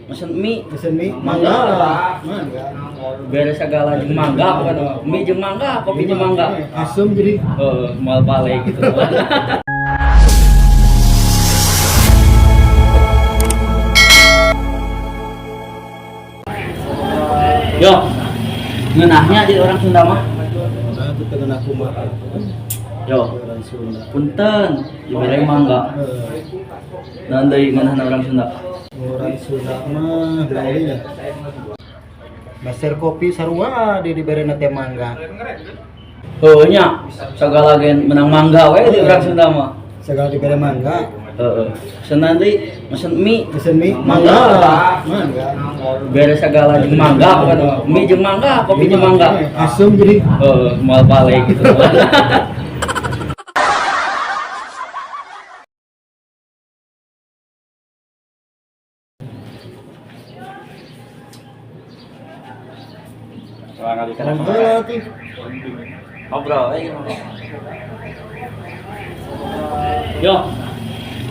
Mesen mie. Mesen mie, mangga. Mangga. Beres segala jeung mangga pokoknya. Mie jeung mangga, kopi jeung mangga. Asem jadi. Heeh, moal balik gitu. Yo, ngeunahnya di orang Sunda mah. Nah, itu tengah kumaha. Yo, Orang Sunda. Punten, dibere mangga. Naon deui ngeunahna orang Sunda? Orang Sunda mah naon. Meser kopi sarua di diberena teh mangga. Heuh nya, sagala ge menang mangga we di orang Sunda mah. Segala dibere mangga. Heeh. Mesen deui, mesen mie. Mesen mie, mangga. Mangga. Beres segala jeung mangga pokoknya. Mie jeung mangga, kopi jeung mangga. Asem jadi. Heeh, moal balik gitu. Ngobrol tuh. Ngobrol aja ngobrol. Yo,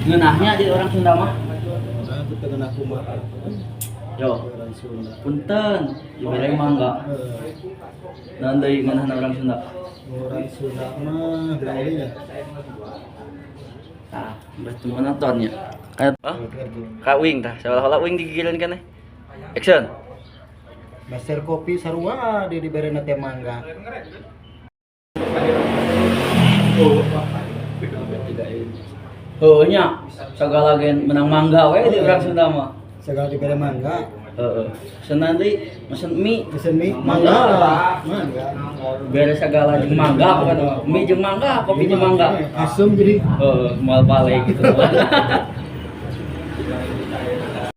ngeunahnya di orang Sunda mah. Nah, itu tengah kumaha. Yo, Orang Sunda. Punten, dibere mangga. Naon deui ngeunahna orang Sunda? Orang Sunda mah naon. Tah, berarti monoton ya. Kayak ah, ka uing tah, seolah-olah uing digigireun keneh. Action. Meser kopi sarua di diberena teh mangga. Heuh nya, sagala ge menang mangga we di orang Sunda mah. Segala dibere mangga. Heeh. Mesen deui, mesen mie. Mesen mie, mangga. Mangga. Beres segala jeung mangga pokoknya. Mie jeung mangga, kopi jeung mangga. Asem jadi. Heeh, moal balik gitu.